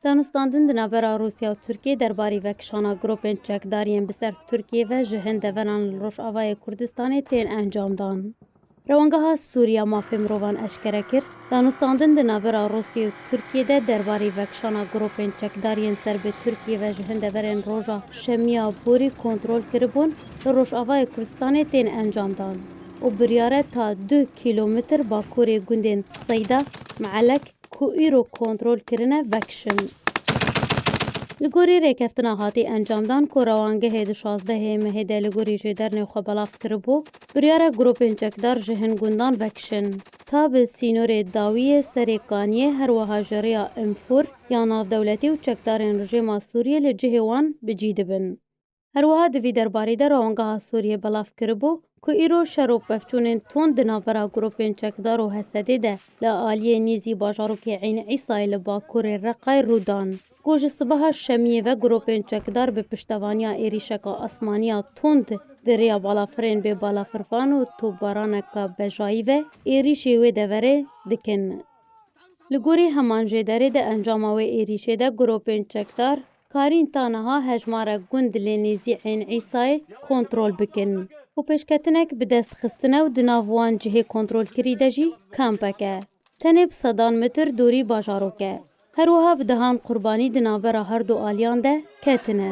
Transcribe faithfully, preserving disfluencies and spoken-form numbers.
Danûstandin di navbera Rûsya û Tirkiyê derbarî vekişana grûpên çekdar yên bi ser Tirkiyê ve ji hin deveran li Rojavayê Kurdistanê tên encamdan. Rewangeha Sûriya Mafê Mirovan eşkere kir, danûstandin di navbera Rûsya û Tirkiyê de derbarî vekişana grûpên çekdar yên ser bi Tirkiyê ve ji hin deverên roja Şemiya borî kontrol kiribûn, li Rojavayê Kurdistanê tên encamdan û biryare ta du kîlometr bakurê gundên Seyda, Meelek, ku îro kontrol kirine, vekişin. Li gorî rêkeftina hatî encamdan ku rewangehê di şazdehê mehê de li gorî jêdernê xwe belav kiribû, biryare grûpên çekdar ji hin gundan vekişin. Ta bi sînorê dawiyê Serê Kaniyê, her wiha ji rêya Infur ya navdewletî û çekdarên rejîma Sûriyê li cihê wan bi cî dibin. Her wiha di vî derbarî de rewangeha Sûriyê belav kiribû ku îro şer û pevçûnên tund di navbera grûpên çekdar û Hesedê de li aliyê nêzî bajarokê Eyn Îsayê li bakurê Reqayê rû dan. Ku ji sibeha Şemiyê ve grûpên çekdar bi piştevaniya êrîşeka asmaniya tund di rêya balafirên bê balafirvan û topbaraneka bejayî ve êrîşê wê deverê dikin. Li gorî heman jêderê de encama wê êrîşê de grûpên çekdar karîn ta niha hejmarek gund lê nêzî Eyn Îsayê kontrol bikin û pêşketinek bi dest xistine û di nav wan cihê kontrolkirî de jî kampek e. Tenê bi sedan metir dûrî bajarok e. Her wiha bi dehan qurbanî di navbera her du aliyan de ketine.